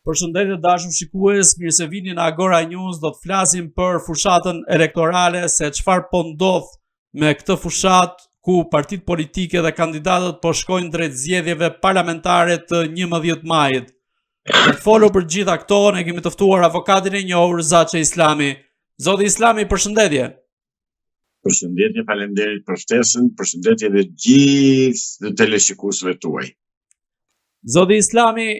Përshëndetje të dashur shikues, mirë se vini në Agora News. Do të flasim për fushatën elektorale se çfarë po ndodh me këtë fushatë ku partitë politike dhe kandidatët po shkojnë drejt zgjedhjeve parlamentare të 11 majit. Për të folur për gjitha këto, ne kemi të ftuar avokatin e njohur Zaçe Islami. Zoti Islami, përshëndetje. Përshëndetje, faleminderit për ftesën, përshëndetje dhe gjithë teleshikuesve tuaj. Zoti Islami,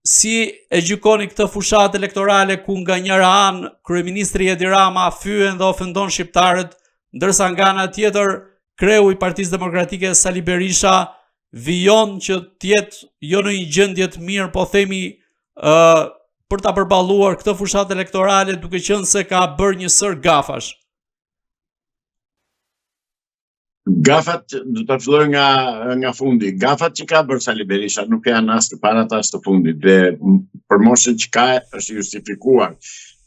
si e gjykoni këtë fushatë elektorale ku nga njëra anë kryeministri Edi Rama fyen dhe ofendon shqiptarët, ndërsa nga ana tjetër kreu i Partisë Demokratike Sali Berisha vijon që të jetë jo në një gjendje të mirë, po themi ë uh, për ta përballuar këtë fushatë elektorale duke qenë se ka bërë një sërë gafash. Gafat, do ta filloj nga nga fundi. Gafat që ka bërë Sali Berisha nuk janë as të parat as të fundit dhe për moshën që ka është justifikuar.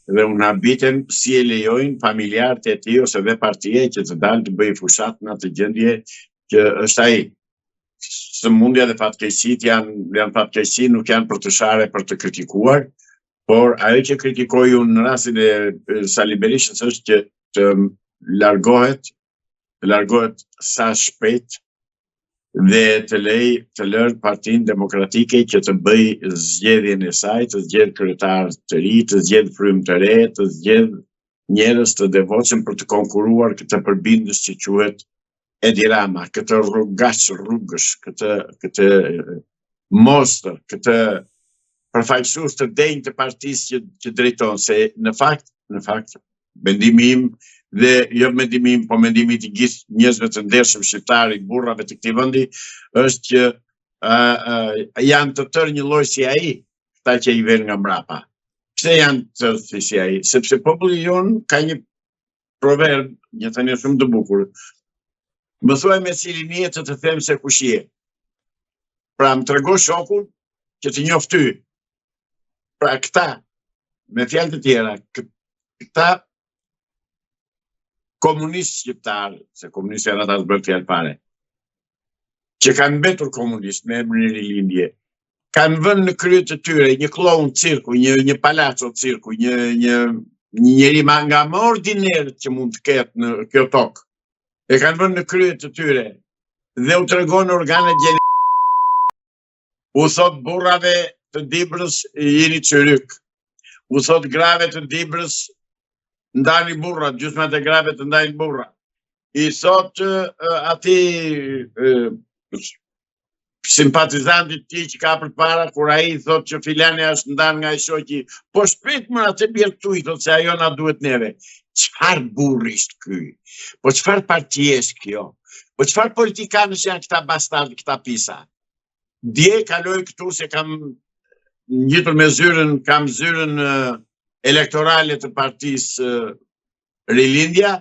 Dhe unë habitem si e lejojnë familjarët e tij ose dhe partia që të dalë të bëjë fushatë në atë gjendje që është ai. Sëmundja dhe fatkeqësitë janë janë fatkeqësi, nuk janë për të sharë, për të kritikuar, por ajo që kritikoj unë në rastin e Sali Berishës është që të largohet, të largohet sa shpejt dhe të lej të lërë Partinë Demokratike që të bëjë zgjedhjen e saj, të zgjedhë kryetar të ri, të zgjedhë frymë të re, të zgjedhë njerëz të devotshëm për të konkurruar këtë përbindës që quhet Edi Rama, këtë rrugaç rrugësh, këtë këtë monstër, këtë përfaqësues të denjë të partisë që që drejton se në fakt, në fakt mendimi im dhe jo mendimi im, po mendimi i të gjithë njerëzve të ndershëm shqiptarë, i burrave të këtij vendi, është që uh, uh, janë të tërë një lloj si ai, këta që i venë nga mbrapa. Pse janë të tërë si ai? Sepse populli jonë ka një proverb, një thënie shumë të bukur. Më thuaj me cilin je të të them se kush je. Pra më trego shokun që të njoh ty. Pra këta, me fjalë të tjera, këta komunistë shqiptarë, se komunistë janë ata s'bëhet fjalë fare, që kanë mbetur komunistë me emrin e rilindje, kanë vënë në krye të tyre një kloun cirku, një një palaço cirku, një një një njeri ma nga më ordinerët që mund të ketë në kjo tokë. E kanë vënë në krye të tyre dhe u tregon organet gjenitale. U thot burrave të Dibrës jeni çyryk. U thot grave të Dibrës ndani burrat, gjysmat e grave të ndajnë burrat. I thot atij simpatizantit tij që ka përpara, kur ai i thot që filani është ndarë nga i shoqi, po shpejt më atë bjerë këtu i thot se ajo na duhet neve. Çfarë burri është ky? Po çfarë partie është kjo? Po çfarë politikanësh janë këta bastardë, këta pisa? Dje kaloi këtu se kam ngjitur me zyrën, kam zyrën elektorale të partisë Rilindja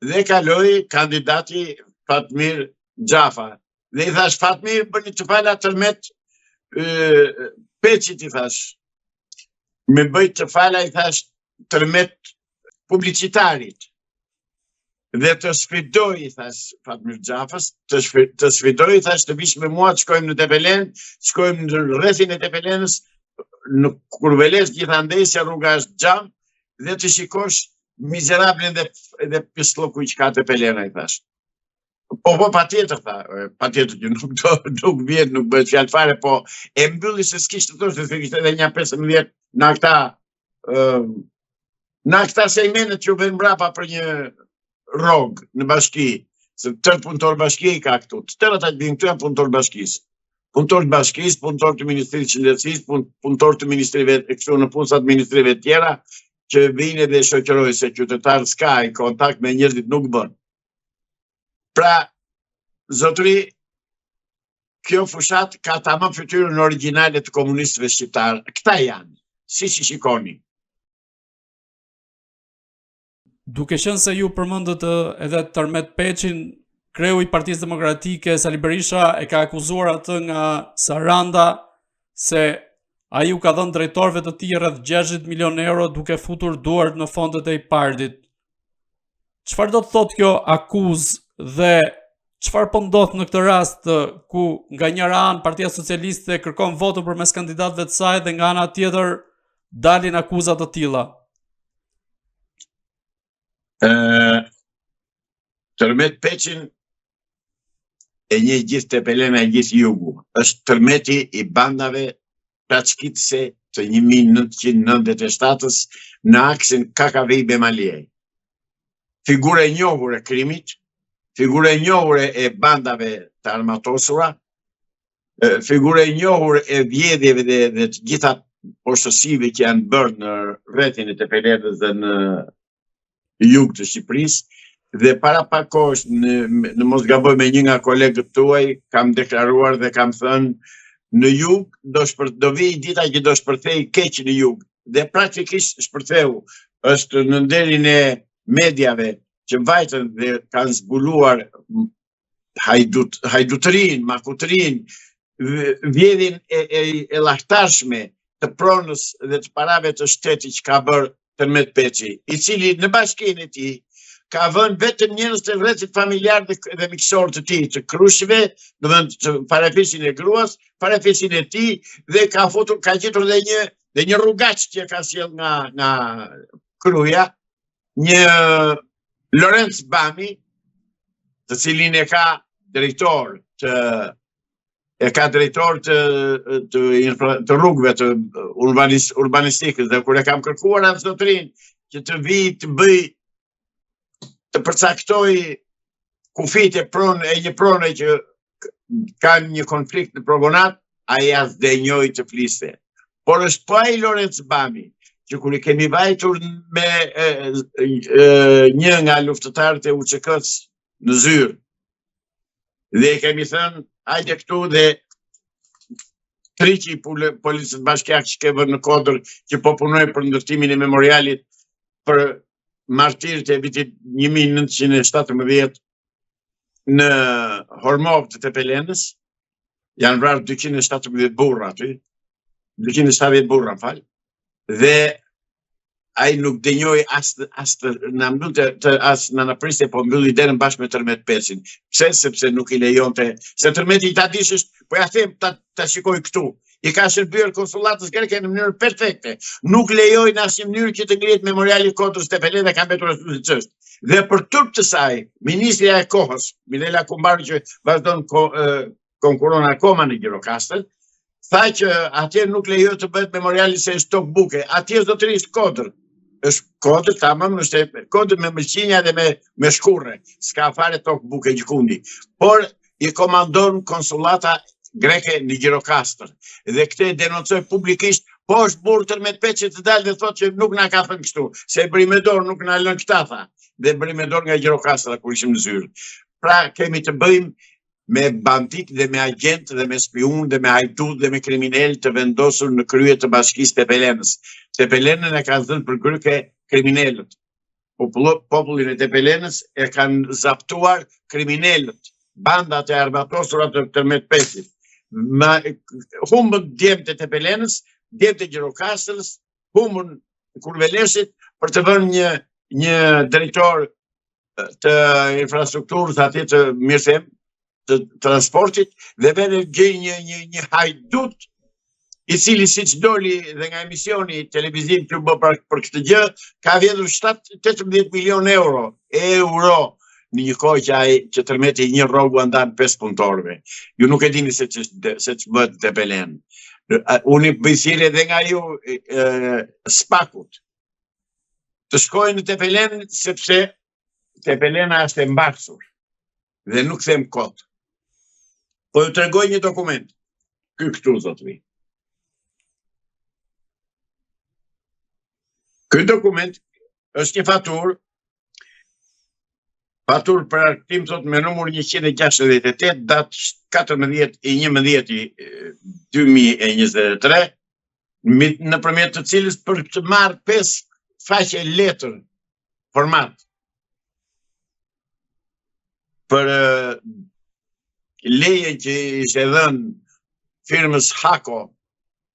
dhe kaloi kandidati Fatmir Xhafa. Dhe i thash Fatmir bëni të fala Tërmet Peçit i thash. Me bëj të fala i thash Tërmet publicitarit. Dhe të sfidoj i thash Fatmir Xhafës, të, të sfidoj i thash të vish me mua të shkojmë në Tepelenë, të shkojmë në rrethin e Tepelenës, në Kurveles gjithandej se rruga është xham dhe të shikosh mizerablin dhe dhe pisllëkun që ka Tepelena i thash. Po po patjetër tha, patjetër që nuk do nuk vjen, nuk bëhet fjalë fare, po e mbylli se s'kishte të thoshte se kishte edhe nja 15 nga këta ë nga këta sejmenët që u vënë mbrapa për një rrogë në bashki, se tërë punëtorë bashkie i ka këtu, të tërë ata që vijnë këtu janë punëtorë bashkisë. Punëtorë të bashkisë, punëtorë të Ministrisë së Shëndetësisë, pun, punëtorë të ministrive, e kështu në punësa të ministrive të tjera, që vijnë edhe shoqërojnë se qytetarë s'ka, i kontakt me njerëzit nuk bën. Pra, zotëri, kjo fushatë ka tamam fytyrën origjinale të komunistëve shqiptarë. Këta janë, siç i shikoni. Duke qenë se ju përmendët edhe Tërmet Peçin, kreu i Partisë Demokratike Sali Berisha e ka akuzuar atë nga Saranda se ai u ka dhënë drejtorëve të tij rreth 60 milion euro duke futur duart në fondet e IPARD-it. Çfarë do të thotë kjo akuzë dhe Çfarë po ndodh në këtë rast ku nga njëra anë Partia Socialiste kërkon votën përmes kandidatëve të saj dhe nga ana tjetër dalin akuza të tilla? Ë Tërmet Peçin e njeh gjithë Tepelena e gjithë jugu. Është tërmeti i bandave plaçkitëse të 1997-ës në aksin Kakavijë Memaliaj. Figurë e njohur e krimit, figurë e njohur e bandave të armatosura, figurë e njohur e vjedhjeve dhe, dhe të gjitha poshtërsive që janë bërë në rrethin e Tepelenës dhe në jug të Shqipërisë dhe para pak kohësh në, në mos gaboj me një nga kolegët tuaj kam deklaruar dhe kam thënë në jug do shpër, do vijë dita që do shpërthejë keq në jug dhe praktikisht shpërtheu është në nderin e mediave që vajtën dhe kanë zbuluar hajdut, hajdutërinë, makutërinë, vjedhjen e, e, e llahtarshme të pronës dhe të parave të shtetit që ka bërë Tërmet Peçi, i cili në bashkinë e tij ka vënë vetëm njerëz të rrethit familjar dhe, dhe miqësor të tij, të krushqve, domethënë të farefisin e gruas, farefisin e tij dhe ka futur ka gjetur dhe një dhe një rrugaç që ka sjellë nga nga Kruja, një Lorenc Bami, të cilin e ka drejtor të e ka drejtor të të infra, të rrugëve të urbanis, urbanistikës dhe kur e kam kërkuar atë zotërinë që të vijë të bëjë të përcaktojë kufijtë e pronë e një prone që ka një konflikt në progonat, ai as denjoi të fliste. Por është po ai Lorenc Bami, që kur i kemi vajtur me e, e, e, një nga luftëtarët e UÇK-së në zyrë, dhe i kemi thënë, hajde këtu dhe triqi policët bashkiakë që ke vënë në kodër që po punojnë për ndërtimin e memorialit për martirët e vitit 1917 në Hormovë të Tepelenës, janë vrarë 217 burra aty, 270 burra, më fal, dhe ai nuk denjoi as as të na mbyllte të as na na priste po mbylli derën bashkë me Tërmet Peçin. Pse? Sepse nuk i lejonte, se Tërmeti ta dish është, po ja them ta ta shikoj këtu. I ka shërbyer konsullatës greke në mënyrë perfekte. Nuk lejoi në asnjë mënyrë që të ngrihet memoriali i Kodrës Tepelenë dhe ka mbetur ashtu siç është. Dhe për turp të saj, ministrja e kohës, Mirela Kumbaro që vazhdon ko, e, konkuron akoma në Gjirokastër, tha që atje nuk lejohet të bëhet memoriali se është tokë buke. Atje zotëri është kodër. Është kodër, tamam, është kodër me mëlçinja dhe me me shkurre. S'ka fare tokë buke gjëkundi. Por i komandon konsullata greke në Gjirokastër. Dhe këtë e denoncoj publikisht, po është burrë Tërmet Peçi të dalë dhe thotë që nuk na ka thënë kështu, se e bëri me dorë, nuk na lënë këta tha. Dhe bëri me dorë nga Gjirokastra kur ishim në zyrë. Pra kemi të bëjmë me banditë dhe me agjentë dhe me spiunë dhe me hajdutë dhe me kriminelë të vendosur në krye të bashkisë Tepelenës. Tepelenën e kanë zënë për gryke kriminelët. Popullin e Tepelenës e kanë zaptuar kriminelët, bandat e armatosura të Tërmet Peçit. Ma, humbën djemtë e Tepelenës, djemtë e Gjirokastrës, humbën Kurveleshit për të vënë një një drejtor të infrastrukturës atje të mirë them të transportit dhe vënë gjej një një një hajdut i cili siç doli dhe nga emisioni televiziv që u bë për, për këtë gjë, ka vjedhur 7 18 milion euro, euro në një kohë që ai që tërmeti një rrogë ua ndan pesë punëtorëve. Ju nuk e dini se ç'është se ç'bëhet në Tepelenë. Unë i bëj thirrje edhe nga ju e, SPAK-ut. Të shkojë në Tepelenë sepse Tepelena është e mbarsur dhe nuk them kot. Po ju tregoj një dokument. Ky këtu zotëri. Ky dokument është një faturë faturë për arkëtim thotë me numër 168 datë 14 i 11 2023 nëpërmjet të cilës për të marrë 5 faqe letër format për lejen që ishte dhënë firmës Hako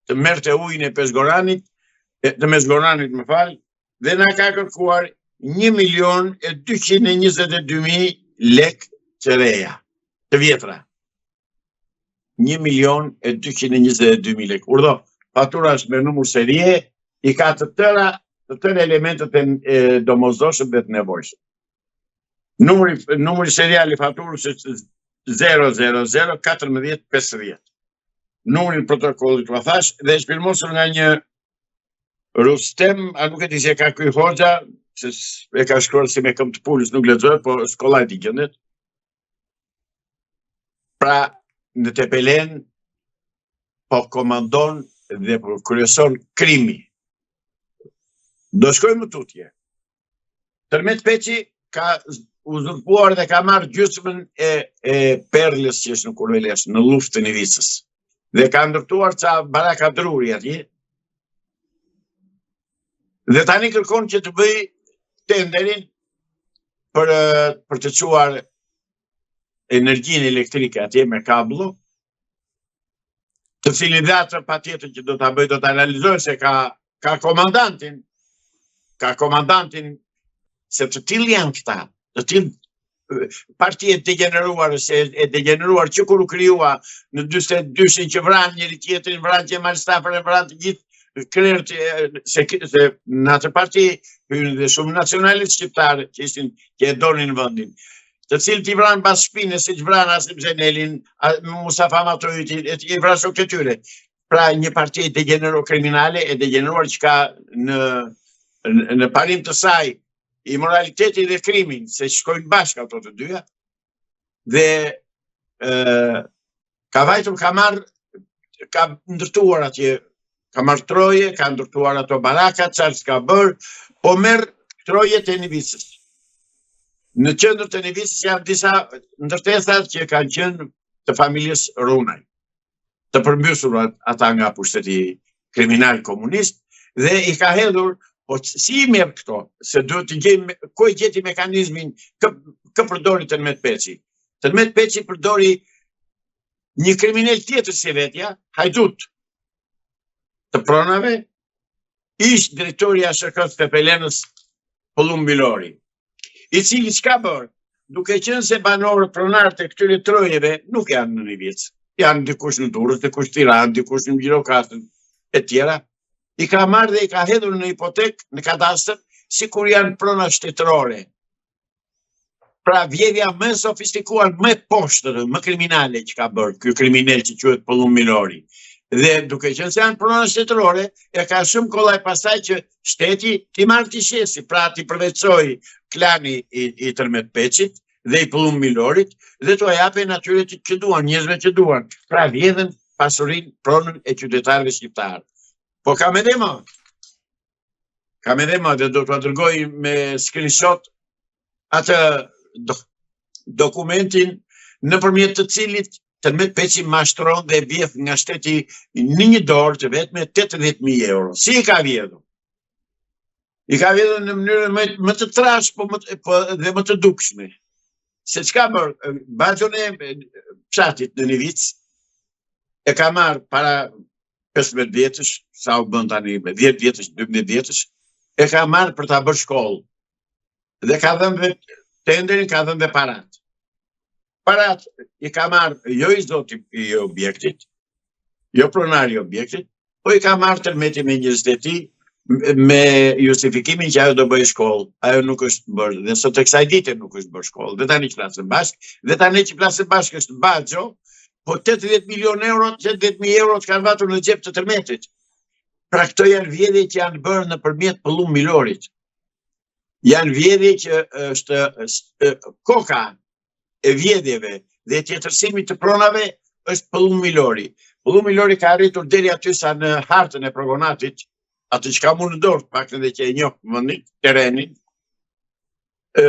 të merrte ujin e Peshgoranit, të Mezhgoranit më fal, dhe na ka kërkuar 1 milion e 222 mijë lek të reja. Të vjetra. 1 milion e 222 mijë lekë. Urdhëro, fatura është me numër serie, i ka të tëra të tërë elementët e, e domosdoshëm dhe të nevojshëm. Numri numri serial i faturës është 000 14 50. Numrin e protokollit jua thashë dhe është firmosur nga një Rustem, a nuk e di si e ka ky hoxha, se e ka shkruar si me këmbë të pulës, nuk lexohet, po është kollaj t'i gjendet. Pra, në Tepelenë, po komandon dhe po kryeson krimi. Do shkoj më tutje. Tërmet Peçi ka uzurpuar dhe ka marrë gjysmën e, e perlës që është në Kurvelesh, në Lluf të Nivicës. Dhe ka ndërtuar ca baraka druri atje. Dhe tani kërkon që të bëjë tenderin për, për të çuar energjinë elektrike atje me kabllo, të cilin dhe atë patjetër që do ta bëjë, do ta realizojë se ka, ka komandantin, ka komandantin, se të tillë janë këta, të tillë parti e degjeneruar, se e degjeneruar që kur u krijua në 42-shin që vranë njëri tjetrin, vranë Qemal Stafën, vranë të gjithë krerët se, se në atë parti hynë dhe shumë nacionalistë shqiptarë që ishin që e donin vendin të cilët i vranë pas shpine, siç vranë Asim Zenelin, Mustafa Matohitin, e i vranë shokët e tyre. Pra një parti e degjeneruar kriminale, e degjeneruar që ka në, në, në parim të saj imoralitetin dhe krimin, se shkojnë bashkë ato të dyja, dhe e, ka vajtur, ka marrë, ka ndërtuar atje, ka marrë troje, ka ndërtuar ato baraka, çfarë s'ka bërë, po merr trojet e Nivicës. Në qendër të Nivicës janë disa ndërtesa që kanë qenë të familjes Runaj. të përmbysur ata nga pushteti kriminal komunist dhe i ka hedhur, po si i merr këto, se duhet të gjejmë ku e gjeti mekanizmin kë, kë përdori Tërmet Peçi. Tërmet Peçi përdori një kriminel tjetër si vetja, hajdut të pronave, ish drejtori i ASHK-së së Tepelenës Pëllumb Milori. i cili çka bërë, duke qenë se banorët pronarët e këtyre trojeve nuk janë në Nivicë, janë dikush në Durrës, dikush në Tiranë, dikush në Gjirokastër e tjera, i ka marrë dhe i ka hedhur në hipotekë, në kadastër, sikur janë prona shtetërore. Pra vjedhja më e sofistikuar, më e poshtër, më kriminale që ka bërë ky kriminel që quhet Pëllumb Milori. Dhe duke qenë se janë prona shtetërore, e ka shumë kollaj pastaj që shteti t'i marrë t'i shesi, pra t'i përvetësojë klani i, i Tërmet Peçit dhe i Pëllumb Milorit dhe t'ua japin atyre që, që duan, njerëzve që duan. Pra vjedhin pasurinë, pronën e qytetarëve shqiptarë. Po kam edhe më. Kam edhe më dhe do t'ua dërgoj me screenshot atë do, dokumentin nëpërmjet të cilit Tërmet Peçi mashtron dhe vjedh nga shteti në një dorë të vetme 80.000 euro. Si i ka vjedhur? I ka vjedhur në mënyrën më, më të trashë po, më, po, dhe më të dukshme. Se çka bërë, baxhon e fshatit në Nivicë, e ka marrë para 15 vjetësh, sa u bën tani, 10 vjetësh, 12 vjetësh, e ka marrë për ta bërë shkollë. Dhe ka dhënë dhe tenderin, ka dhënë dhe parat. Parat i ka marrë jo i zoti i objektit, jo pronari i objektit, po i ka marrë Tërmeti me njerëzit e tij, me justifikimin që ajo do bëhej shkollë, ajo nuk është bërë, dhe sot e kësaj dite nuk është bërë shkollë, dhe tani që flasim bashkë, dhe tani që flasim bashkë është baxho, po 80 milion euro, 80 mijë euro të kanë vatur në xhep të Tërmetit. Pra këto janë vjedhje që janë bërë nëpërmjet Pëllumb Milorit. Janë vjedhje që është koka e vjedhjeve dhe tjetërsimit të pronave është Pëllumb Milori. Pëllumb Milori ka arritur deri aty sa në hartën e Progonatit, atë që kam unë në dorë, paktën dhe që e njoh vendin, terrenin, ë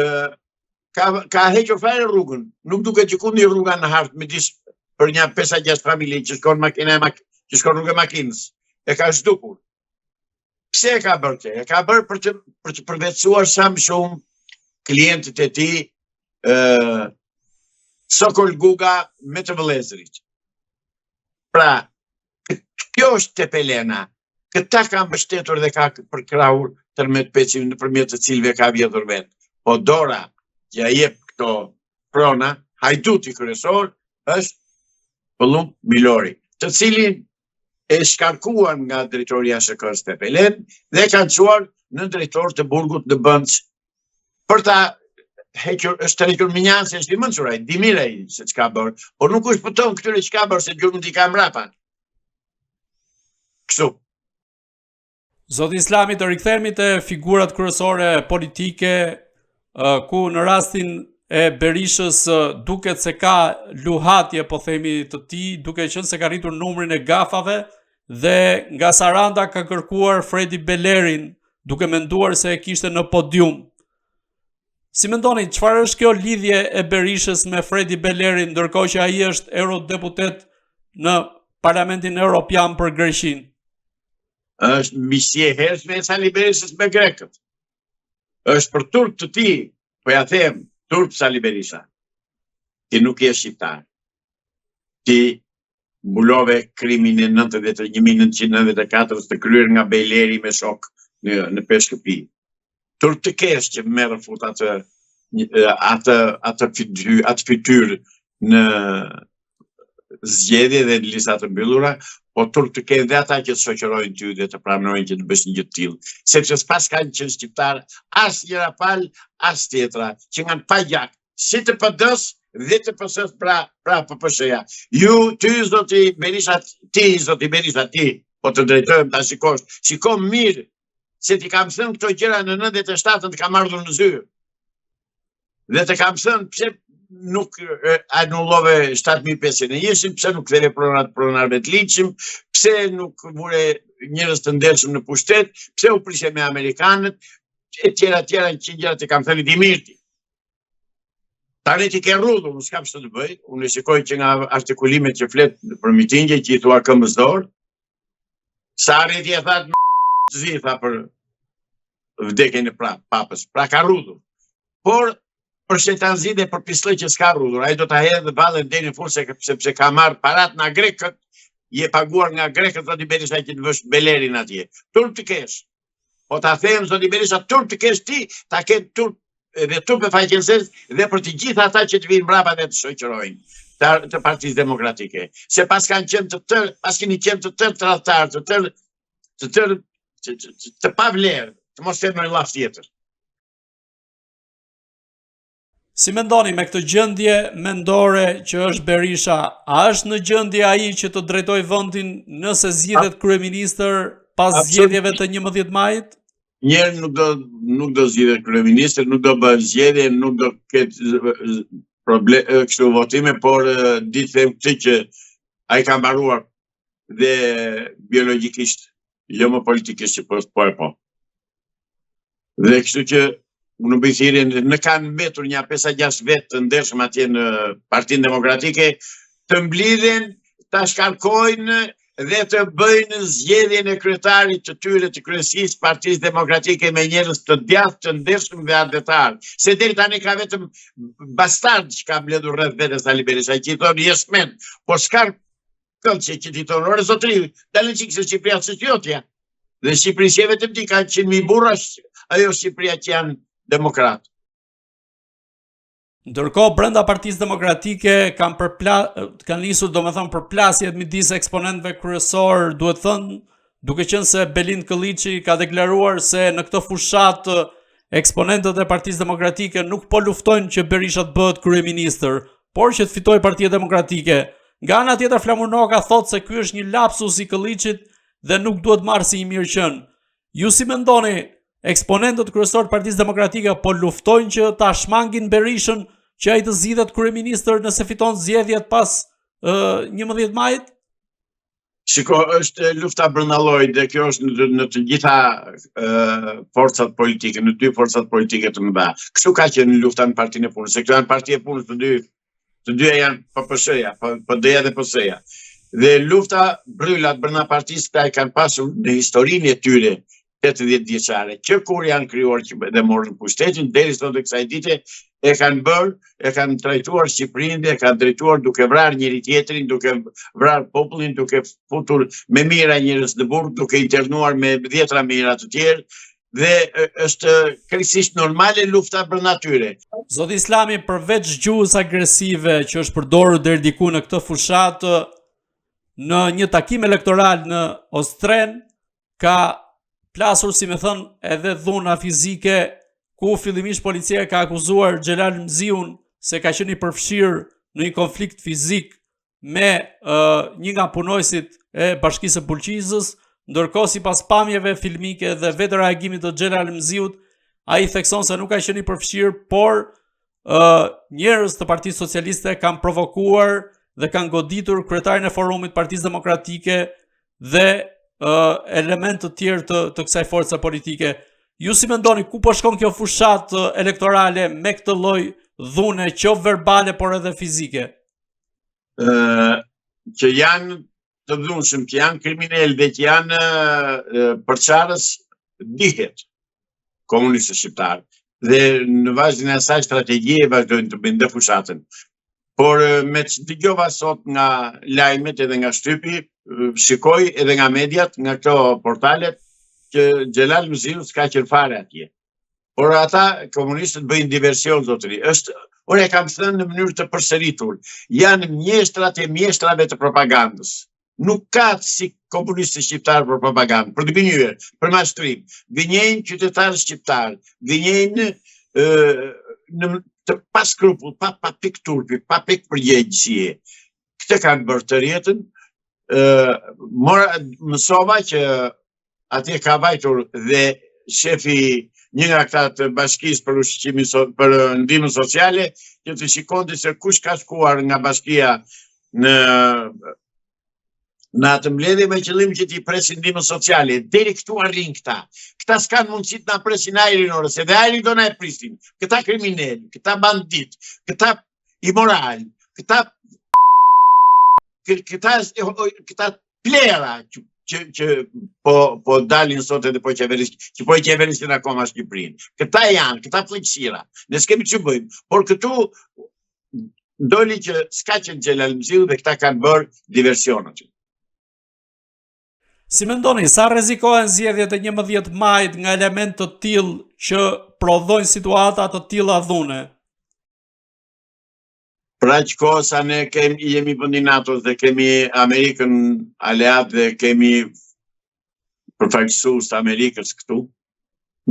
ka ka hequr fare rrugën. Nuk duket gjëkundi rruga në hartë midis për nja 5-6 familje që shkon makina e mak që shkon rruga e makinës. E ka zhdukur. Pse e ka bërë këtë? E ka bërë për të për të përvetësuar sa më shumë klientët e tij ë Sokol Guga me të vëllezërit. Pra, kjo është Tepelena. Këta ka mbështetur dhe ka përkrahur Tërmet Peçin nëpërmjet të cilëve ka vjedhur vetë. Po dora që ia jep këto prona Hajduti kryesor është Pëllumb Milori, të cilin e shkarkuan nga drejtori i ASHK-së Tepelenë dhe e kanë çuar në drejtor të burgut në Bënçë për ta hequr, është tërhequr mënjanë se është i mençur ai, di mirë ai se ç'ka bërë, por nuk u shpëton këtyre që ka bërë se gjurmët i ka mbrapa. Kështu. Zoti Islami, të rikthehemi te figurat kryesore politike, ku në rastin e Berishës duket se ka luhatje, po themi të tij, duke qenë se ka rritur numrin e gafave dhe nga Saranda ka kërkuar Fredi Belerin, duke menduar se e kishte në podium. Si mendoni, çfarë është kjo lidhje e Berishës me Fredi Belerin, ndërkohë që ai është eurodeputet në Parlamentin Europian për Greqinë? Është miqësi e hershme e Sali Berishës me grekët. Është për turp të tij, po ja them, turp Sali Berisha. Ti nuk je shqiptar. Ti mbulove krimin e 1994 të kryer nga Bejleri me shokë në, në Peshkëpi. Turp të kesh që merr fut atë atë atë fytyrë, atë fytyrë në zgjedhje dhe në lista të mbyllura, po turp të kenë dhe ata që të shoqërojnë ty dhe të pranojnë që të bësh një gjë të tillë, sepse s'paskan qenë shqiptarë as njëra palë, as tjetra, që janë pa gjak, si të PD-së dhe të PS-së pra, pra PPSH-ja. Ju, ty, zoti Berisha, ti, zoti Berisha, ti, po të drejtohem ta shikosh, shiko mirë, se t'i kam thënë këto gjëra në 97-ën të kam ardhur në zyrë. Dhe të kam thënë pse nuk anullove 7501-shin, pse nuk ktheve pronat pronarëve të ligjshëm, pse nuk vure njerëz të ndershëm në pushtet, pse u prishe me amerikanët, e tjera tjera që gjëra të kam thënë di mirë ti. Tani ti ke rrudhur, unë s'kam ç'të të bëj, unë e shikoj që nga artikulimet që flet për mitingje që i thua këmbës dorë, sa arriti e tha të zi, tha për vdekjen e pra, papës, pra ka rrudhur. Por për shejtanzi dhe për pisllëq që s'ka rrudhur, ai do ta hedhë vallen deri në fund se sepse ka marrë parat nga grekët, je paguar nga grekët zoti Berisha që të vësh Belerin atje. Turp të kesh. Po ta them zoti Berisha, turp të kesh ti, ta ketë turp dhe turp e faqezezë dhe për të gjithë ata që të vijnë mbrapa dhe të shoqërojnë të, të Partisë Demokratike. Se paskan qenë të tërë, paskeni qenë të tërë tradhtarë, të tërë të tërë të, të, të, të pavlerë, të mos them ndonjë llaf tjetër. Si mendoni me këtë gjendje mendore që është Berisha, a është në gjendje ai që të drejtojë vendin nëse zgjidhet kryeministër pas zgjedhjeve të 11 majit? Njëherë nuk do nuk do zgjidhet kryeministër, nuk do bëhen zgjedhje, nuk do ketë problem kështu votime, por di të them këtë që ai ka mbaruar dhe biologjikisht, jo më politikisht që po, po e po. Dhe kështu që unë bëj thirrje në kanë mbetur nja 5-6 vetë të ndershëm atje në Partinë Demokratike, të mblidhen, ta shkarkojnë dhe të bëjnë zgjedhjen e kryetarit të tyre të kryesisë Partisë Demokratike me njerëz të djathtë, të ndershëm dhe atdhetarë. Se deri tani ka vetëm bastard që ka mbledhur rreth vetes Sali Berisha, që i thonë yes men, po s'ka këllqe që t'i thonë, ore zotri, dale çikë se Shqipëria s'është jotja. Dhe Shqipëri s'je vetëm ti, ka 100.000 burra, ajo Shqipëria që janë demokratë. Ndërkohë brenda Partisë Demokratike kanë përpla kanë nisur domethënë përplasjet midis eksponentëve kryesorë, duhet thënë, duke qenë se Belind Këlliçi ka deklaruar se në këtë fushatë eksponentët e Partisë Demokratike nuk po luftojnë që Berisha të bëhet kryeministër, por që të fitojë Partia Demokratike. Nga ana tjetër Flamur Noka thotë se ky është një lapsus i Këlliçit dhe nuk duhet marrë si i mirëqenë. Ju si mendoni, eksponentët kryesorë të Partisë Demokratike po luftojnë që ta shmangin Berishën që ai të zgjidhet kryeministër nëse fiton zgjedhjet pas uh, 11 majit? Shiko, është lufta brenda llojit dhe kjo është në, në të gjitha uh, forcat politike, në dy forcat politike të mëdha. Kështu ka qenë lufta në Partinë e Punës, se këto janë parti e punës të dy, të dyja janë PPSH-ja, PD-ja dhe PS-ja. Dhe lufta brylat brenda partisë këta e kanë pasur në historinë e tyre 80 vjeçare, që kur janë krijuar që dhe morën pushtetin deri sot e kësaj dite e kanë bërë, e kanë trajtuar Shqipërinë dhe e kanë drejtuar duke vrarë njëri tjetrin, duke vrarë popullin, duke futur me mijëra njerëz në burg, duke internuar me dhjetra mijëra të tjerë. Dhe është krejtësisht normale lufta brenda tyre. Zoti Islami përveç gjuhës agresive që është përdorur deri diku në këtë fushatë në një takim elektoral në Ostren ka plasur si me thënë edhe dhuna fizike ku fillimisht policia ka akuzuar Xhelal Mziun se ka qenë i përfshirë në një konflikt fizik me uh, një nga punonjësit e Bashkisë së Bulqizës, ndërkohë sipas pamjeve filmike dhe vetë reagimit të Xhelal Mziut, ai thekson se nuk ka qenë i përfshirë, por uh, njerëz të Partisë Socialiste kanë provokuar dhe kanë goditur kryetarin e forumit Partisë Demokratike dhe uh, elementë të tjerë të, të kësaj force politike. Ju si mendoni ku po shkon kjo fushatë elektorale me këtë lloj dhune, qoftë verbale por edhe fizike? Ë që janë të dhunshëm, që janë kriminelë dhe që janë përçarës, dihet komunistët shqiptarë. Dhe në vazhdën e asaj strategjie vazhdojnë të bëjnë dhe fushatën. Por me ç'dëgjova sot nga lajmet edhe nga shtypi, shikoj edhe nga mediat, nga këto portalet, që Xhelal Mziu s'ka qenë fare atje. Por ata komunistët bëjnë diversion zotëri. Është, unë e kam thënë në mënyrë të përsëritur, janë mjeshtrat e mjeshtrave të propagandës. Nuk ka si komunistët shqiptarë për propagandë, për të gënjyer, për mashtrim. Gënjejnë qytetarët shqiptarë, gënjejnë ë në të paskrupull, pa pa pikë turpi, pa pikë përgjegjësie. Këtë kanë bërë tërë jetën, ë mora mësova që atje ka vajtur dhe shefi një nga këta të bashkisë për ushqimin so, për ndihmën sociale që të shikonte se kush ka shkuar nga bashkia në në atë mbledhje me qëllim që t'i presin ndihmën sociale. Deri këtu arrijnë këta. Këta s'kanë mundësi të na presin ajrin ore, se dhe ajrin do na e prisin. Këta kriminelë, këta banditë, këta imoralë, këta këta këta plehra që që që po po dalin sot edhe po qeveris, që po e qeverisin akoma Shqipërinë. Këta janë, këta flliqësira. Ne s'kemi ç'u bëjmë, por këtu doli që s'ka qenë Xhelal Mziu dhe këta kanë bërë diversion aty. Si mendoni, sa rrezikohen zgjedhjet e 11 majit nga elementë të tillë që prodhojnë situata të tilla dhune? Për aq kohë sa ne kemi, jemi vend i NATO-s dhe kemi Amerikën aleat dhe kemi përfaqësues të Amerikës këtu,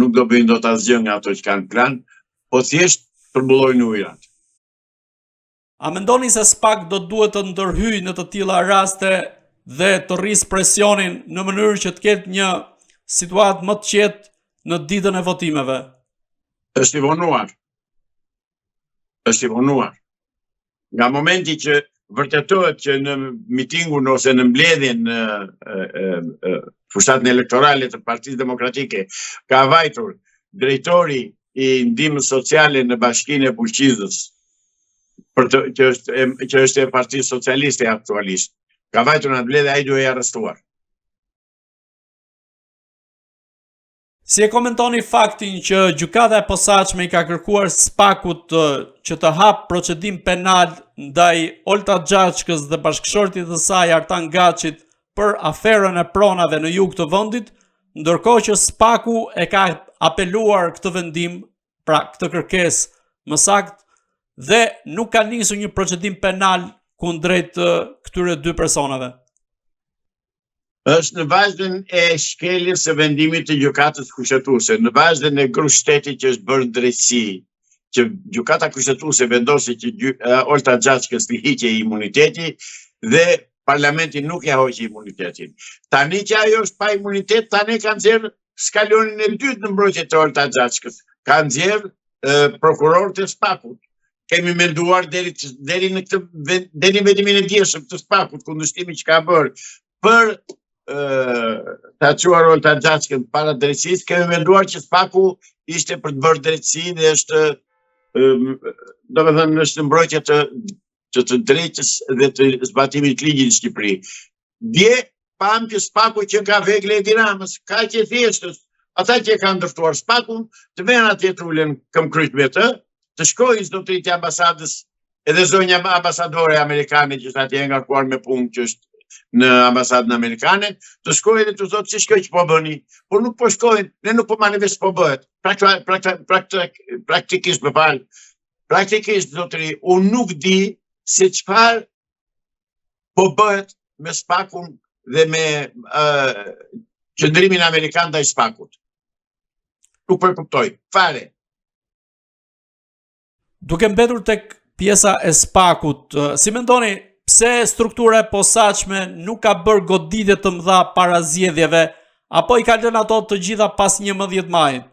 nuk do bëjnë dot asgjë nga ato që kanë plan, po thjesht turbullojnë ujërat. A mendoni se SPAK do duhet të ndërhyjë në të tilla raste dhe të rrisë presionin në mënyrë që të ketë një situatë më të qetë në ditën e votimeve? Është i vonuar. Është i vonuar. Nga momenti që vërtetohet që në mitingun ose në mbledhjen në fushatën elektorale të Partisë Demokratike ka vajtur drejtori i ndihmës sociale në bashkinë e Bulqizës, për të, që është e, që është e Partisë Socialiste aktualisht. Ka vajtur në atë mbledhje, ai duhej arrestuar. Si e komentoni faktin që gjykata e posaçme i ka kërkuar SPAK-ut që të hapë procedim penal ndaj Olta Xhaçkës dhe bashkëshortit të saj Artan Gaçit për aferën e pronave në jug të vendit, ndërkohë që SPAK-u e ka apeluar këtë vendim, pra këtë kërkesë më saktë, dhe nuk ka nisur një procedim penal kundrejt këtyre dy personave. Është në vazhdën e shkeljes së vendimit të Gjykatës Kushtetuese, në vazhdën e grusht shtetit që është bërë në drejtësi, që Gjykata Kushtetuese vendosi që Olta Xhaçkës t'i hiqej imuniteti dhe parlamenti nuk ia hoqi imunitetin. Tani që ajo është pa imunitet, tani kanë nxjerrë skalionin e dytë në mbrojtje të Olta Xhaçkës. Kanë nxjerrë prokurorët e SPAK-ut. Kemi menduar deri deri në këtë deri në vendimin e djeshëm të SPAK-ut, kundërshtimin që ka bërë për ta çuar Olta Xhaçkën para drejtësisë, kemi menduar që SPAK-u ishte për të bërë drejtësi dhe është domethënë është në mbrojtje të të të drejtës dhe të zbatimit të ligjit në Shqipëri. Dje pamë që SPAK-u qenka vegël e Edi Ramës, kaq e thjeshtë është. Ata që e kanë ndërtuar SPAK-un, të venë atje të ulen këmbëkryq me të, të shkojnë zotërinjtë e ambasadës, edhe zonja ambasadore amerikane që është atje e ngarkuar me punë që është. në ambasadën amerikane, të shkojë dhe t'u thotë ç'është kjo që po bëni, por nuk po shkojnë, ne nuk po marrim vesh po bëhet. Praktikisht më fal. Praktikisht zotëri, unë nuk di se çfarë po bëhet me Spakun dhe me uh, qëndrimin amerikan ndaj Spakut. Nuk po e kuptoj, fare. Duke mbetur tek pjesa e Spakut, si mendoni pse struktura e posaçme nuk ka bërë goditje të mëdha para zgjedhjeve apo i ka lënë ato të gjitha pas 11 majit?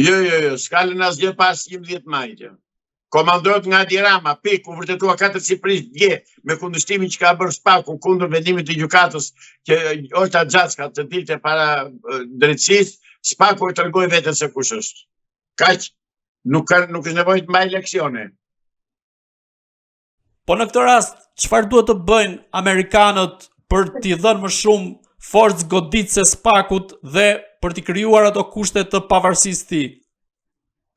Jo, jo, jo, s'ka lënë asgjë pas 11 majit. Jo. Komandohet nga Edi Rama, pikë, u vërtetua katërcipërisht dje me kundërshtimin që ka bërë Spaku kundër vendimit të gjykatës që Olta Xhaçka të dilte para drejtësisë, Spaku e tregoi veten se kush është. Kaq nuk ka nuk është nevojë të mbaj leksione. Po në këtë rast, çfarë duhet të bëjnë amerikanët për t'i dhënë më shumë forcë goditëse Spakut dhe për t'i krijuar ato kushte të pavarësisë së tij?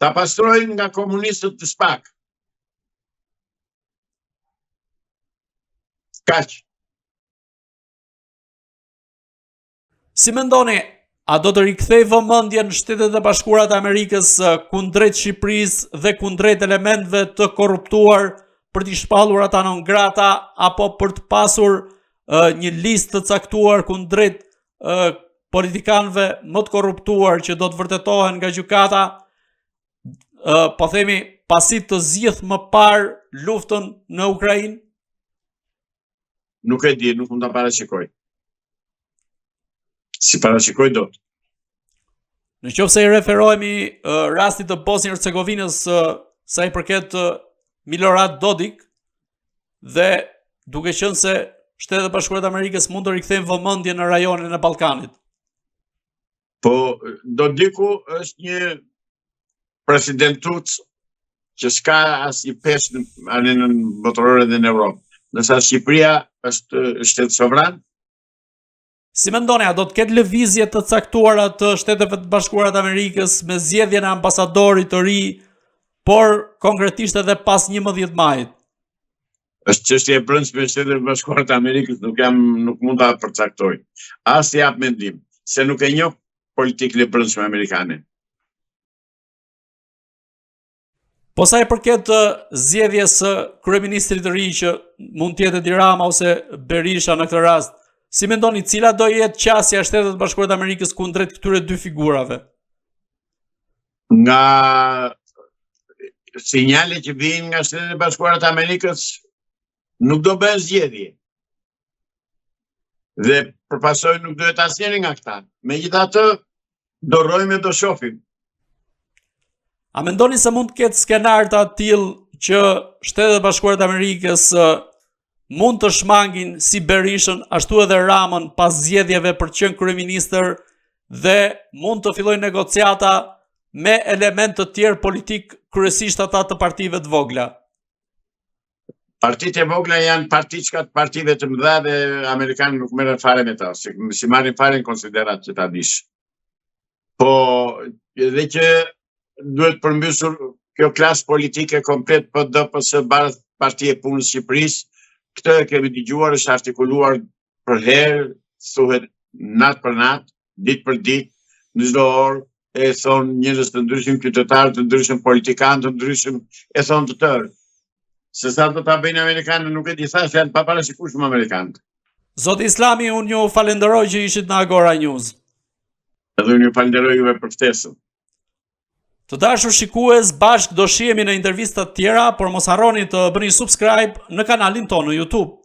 Ta pastrojnë nga komunistët të Spak. Kaq. Si mendoni, a do të rikthejë vëmendjen Shtetet e Bashkuara të Amerikës kundrejt Shqipërisë dhe kundrejt elementëve të korruptuar për t'i shpallur ata non grata apo për të pasur uh, një listë të caktuar kundrejt uh, politikanëve më të korruptuar që do të vërtetohen nga gjykata, uh, po themi pasi të zgjidhë më parë luftën në Ukrainë? Nuk e di, nuk mund ta parashikoj. S'i parashikoj dot. Në qoftë se i referohemi uh, rastit të Bosnjë Hercegovinës uh, sa i përket uh, Milorad Dodik dhe duke qenë se Shtetet e Bashkuara të Amerikës mund të rikthejnë vëmendjen në rajonin e Ballkanit. Po Dodiku është një presidentuc që s'ka asnjë peshë në arenën botërore dhe në Evropë. Ndërsa Shqipëria është shtet sovran. Si mendoni, a do të ketë lëvizje të caktuara të Shteteve të Bashkuara të Amerikës me zgjedhjen e ambasadorit të ri, por konkretisht edhe pas 11 majit? Është çështje e brendshme e Shteteve të Bashkuara të Amerikës, nuk jam nuk mund ta përcaktoj. As të jap mendim, se nuk e njoh politikën e brendshme amerikane. Po sa i përket zgjedhjes së kryeministrit të ri që mund të jetë Edi Rama ose Berisha në këtë rast, si mendoni cila do jetë qasja e Shteteve të Bashkuara të Amerikës kundrejt këtyre dy figurave? Nga sinjale që vijnë nga Shtetet e Bashkuara të Amerikës nuk do bëhen zgjedhje. Dhe për pasojë nuk do jetë asnjëri nga këta. Megjithatë, do rrojmë e do shofim. A mendoni se mund të ketë skenar të atillë që Shtetet e Bashkuara të Amerikës mund të shmangin si Berishën ashtu edhe Ramën pas zgjedhjeve për të qenë kryeministër dhe mund të fillojnë negociata me elementë të tjerë politikë, kryesisht ata të partive të vogla? Partitë e vogla janë partiçka të partive të mëdha dhe amerikanët nuk merren fare me ta, s'i, s'i marrin fare në konsideratë që ta dish. Po, edhe që duhet përmbysur kjo klasë politike komplet PD, PS, Bardh, Parti e Punës Shqipërisë, këtë e kemi dëgjuar, është artikuluar përherë, thuhet natë për natë, ditë për ditë, në çdo orë, e thonë njerëz të ndryshëm, qytetarë të ndryshëm, politikanë të ndryshëm, e thonë të tërë. Se sa do ta bëjnë amerikanët, nuk e di, thashë, janë të paparashikueshëm amerikanët. Zoti Islami, unë ju falenderoj që ishit në Agora News. Edhe unë ju falenderoj juve për ftesën. Të dashur shikues, bashkë do shihemi në intervista të tjera, por mos harroni të bëni subscribe në kanalin tonë në YouTube.